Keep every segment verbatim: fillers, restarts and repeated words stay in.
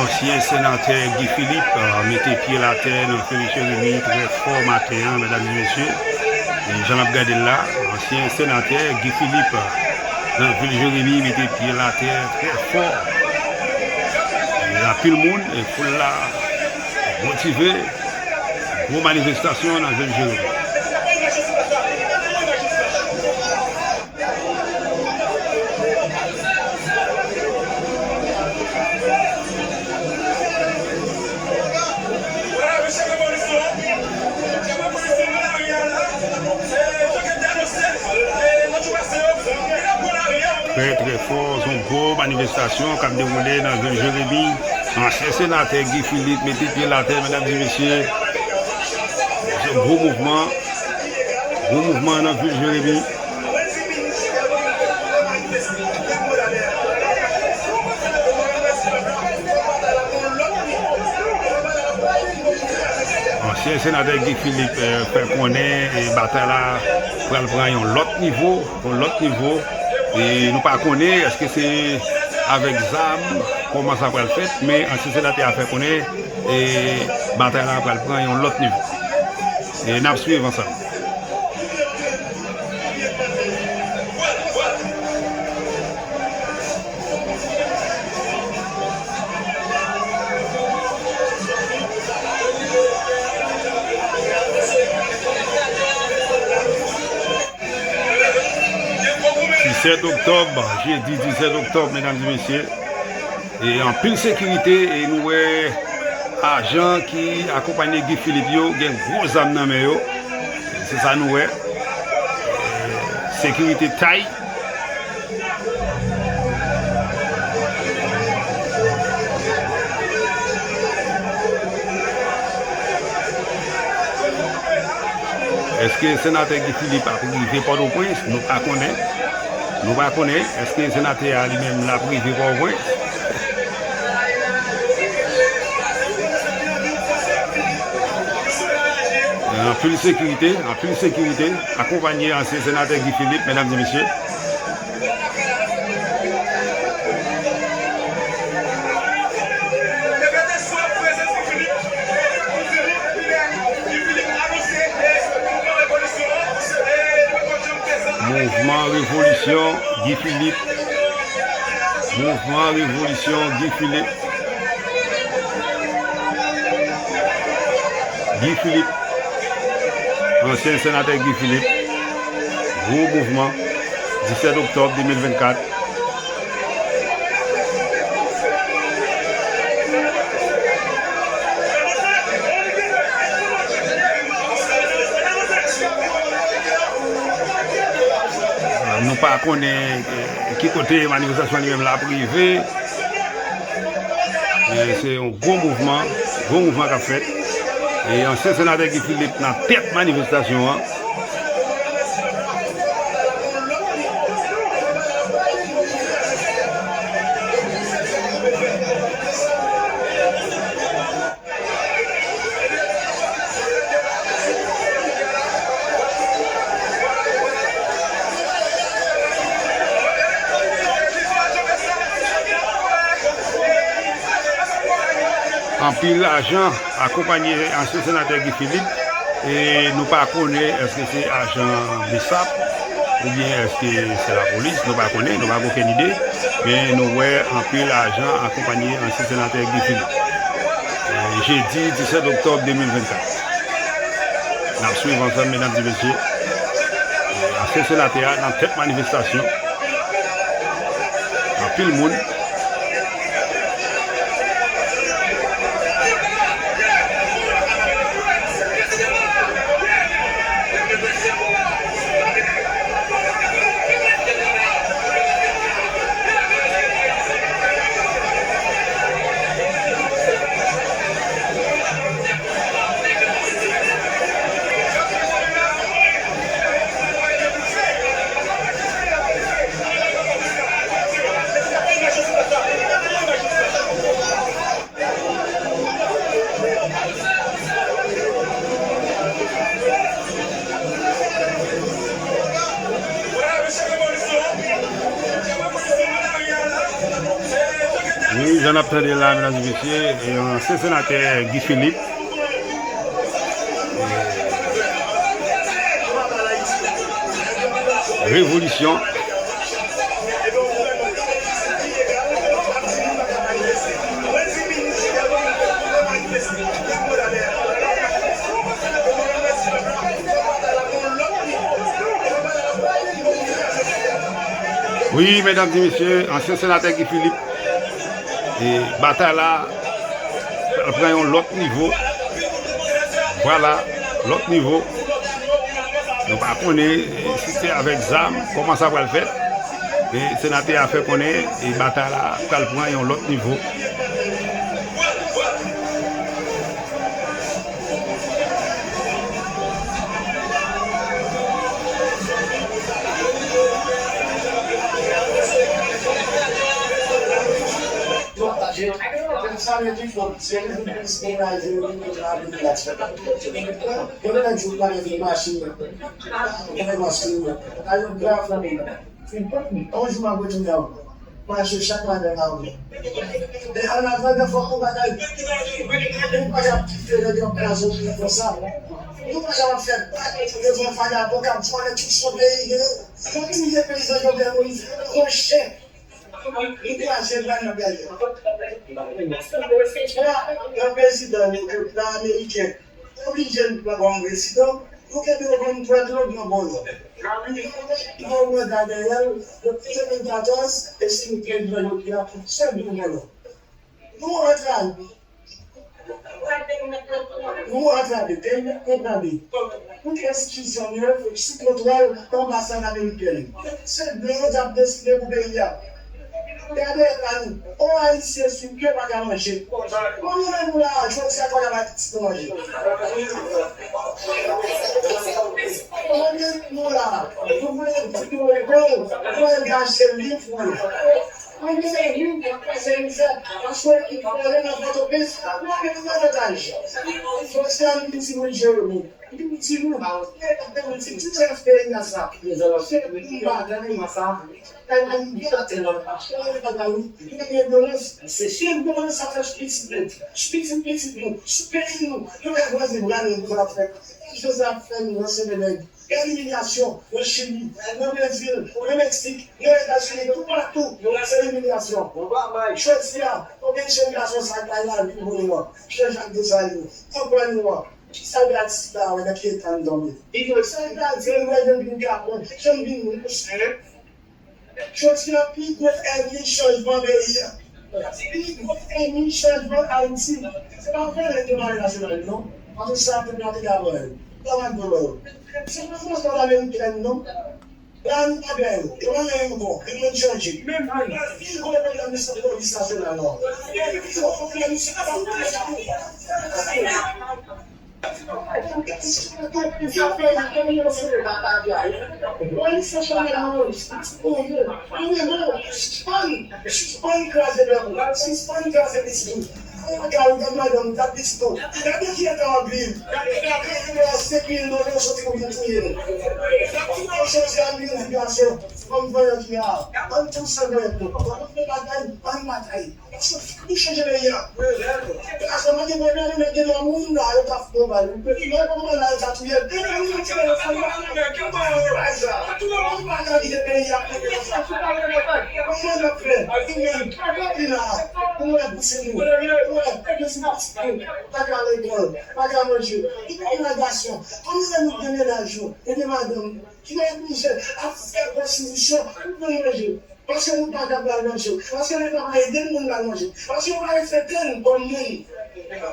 Ansyen senatè Guy Philippe, euh, mete pye l atè nan vil Jeremi trè fò maten an, medam e mesye. E jan n ap gade l la, ansyen senatè Guy Philippe, euh, nan vil Jeremi mete pye l atè trè fò. E anpil moun, e foul la motive, gwo manifestasyon nan vil Jeremi. Trè, trè fò, se yon gwo manifestasyon k ap dewoule nan vil Jeremi. Ansyen senatè Guy Philippe mete pye l atè, medam e mesye. Se yon gwo mouvman. Gwo mouvman nan vil Jeremi. Ansyen senatè Guy Philippe, eh, fè konnen, eh, batay la pral pran yon lòt nivo, yon lòt nivo. E nou pa konnen èske se avèk zam, kòman sa pral fèt, men ansyen senatè a fè konnen, eh, batay la pral pran yon lòt nivo. E n ap swiv ansanm. Disèt oktòb, jedi disèt oktòb, medam e mesye. E anpil sekirite, e nou wè ajan ki akonpanye Guy Philippe yo gen gwo zam nan men yo. Se sa nou wè. E sekirite tay. Èske senatè Guy Philippe ap rive Pòtoprens? Nou pa konnen. Nou pa konnen. Èske senatè a li menm l ap rive Pòtoprens? Anpil sekirite, anpil sekirite. Akonpanye ansyen senatè Guy Philippe, medam e mesye. Mouvman revolisyon Guy Philippe. Mouvman revolisyon Guy Philippe. Guy Philippe. Ansyen senatè Guy Philippe. Gwo mouvman. Disèt oktòb de mil vennkat. Nou pa konnen, eh, ki kote manifestasyon li menm la ap rive. Men se yon gwo mouvman, gwo mouvman k ap fèt. E ansyen senatè Guy Philippe nan tèt manifestasyon an. Anpil ajan akonpanye ansyen senatè Guy Philippe, e nou pa konnen èske se ajan BSAP oubyen èske se lapolis, nou pa konnen, nou pa gen okenn ide, men nou wè anpil ajan akonpanye ansyen senatè Guy Philippe. E jedi disèt oktòb de mil vennkat. N ap swiv ansanm, medam e mesye. E ansyen senatè a nan tèt manifestasyon. Anpil moun. N ap tande la, medam e mesye, e ansyen senatè Guy Philippe. Revolisyon. Wi, medam e mesye, ansyen senatè Guy Philippe, e batay la pral pran yon lòt nivo. Vwala, lòt nivo. Nou pa konnen si se avèk zam, kòman sa pral fèt. Men senatè a fè konnen e batay la pral pran yon lòt nivo. Yon jou m ap retounen ankò. Mache chak maten avè w. Men ann atandan, fòk nou batay. Nou pa ka kite nèg yo kraze w konsa. Nou pa ka ap fè bak devan vagabon k ap vòlè tout son peyi genyen. Fòk nou touye peyizan Jovenel Moïse kon chen. Nou kraze l la nan dèyè. Nan prezidan nou, nan ameriken, oblije l pran kòm prezidan, nou kenbe yo kòm trèt, yo pran vòlò. Yo pran manda dèyè l, depi de mil katòz, e si nou kenbe yo, yo ap sèvi vòlò. Nou antrave, nou antrave, peyi a antrave. Tout enstitisyon nou yo sou kontwòl anbasad amerikèn. Se blan yo t ap deside pou peyi a. Gade eta nou. On Ayisyen sou ke pa ka manje. Konbyen nan nou la, jodi a, pa ka bay pitit nou manje? Konbyen nou la, nou vle di nou lekòl, nou vle achte liv pou yo. Konbyen nan nou k ap pase mizè, paske ekip vòlè nan Pòtoprens, nou ap mete nan otaj. Jodi a, nou di nou jere nou. Li di nou, li di tout rès peyi a sa. Se pou nou batay sa. Kay la nou gen atè lòt. Kay la nou gen vyolans. Se sou vyolans sa fè sou pitit nou. Sou pitit pitit nou. Sou peyi nou. Nou lè kwaze bra nou pou ap fè. Joseph fè nou nan sèvèlèg. Gade imilyasyon nan Chili, nan Brezil, nan Meksik, nan Etazini, toupatou, se imilyasyon. Jodi a, konbyen jèn gason sa k bay lavi pou nou an? Jean-Jacques Dessalines, Antoine Laurent. Kisa Gladys la wè nan ki eta n tonbe? Sa Gladys wè jan n vin kapon, jan n vin wouch. Jodi a, pi gwo ènmi chanjman peyi a. Pi gwo ènmi chanjman Ayiti. Se pa vòlè k te mare nasyonal, non. Paske sa te plante gabay. Sa pa vòlè. Se pa fòs pa amerikèn, non. La nou pa bèl. E mwen menm ankò. E mwen chanje. Pi gwo pwoblèm nou se polis nasyonal la. Pi gwo pwoblèm nou se polis nasyonal la. Sispann kraze pèp ou. Sispann kraze pitit ou. Gade, gade madanm, gade pitit ou. Gade ki eta w ap viv. Gade, gade, gade, se pil dola w soti pou vin touye nou. Gade ki w chanje an vin di gason. Kòm vanyan ki la. Ann tou se vanyan nou. Ann fè batay, ann batay. Paske fòk nou chanje peyi a. Paske mwen gen pwoblèm, men gen lòt moun la, yo ka fè yon bal. Mwen konprann la, yo ka touye l. Mwen pa ka kite peyi a. Kòman n ap fè? Ou menm, ou menm, ou menm, ou menm, ou menm, pa ka lekòl, pa ka manje. Ou menm, gason, konbyen nan nou gen mennaj yo, ou gen madanm, ki oblije ap fè konstitisyon pou nou manje? Paske nou pa ka al manje. Paske Leta pa ede moun al manje. Paske yo pa respekte n kòm moun.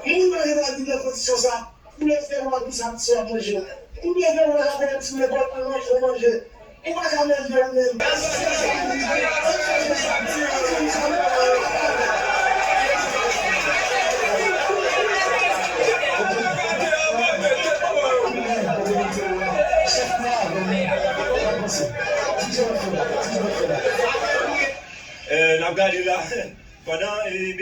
Moun pa gen dwa viv nan kondisyon sa. Pou leve w ap di sa, sa w ap manje. Pou leve w ap di lekòl al manje, manje. Ou pa ka manje ou menm. Eh, n ap gade la. Pandan, eh, byen,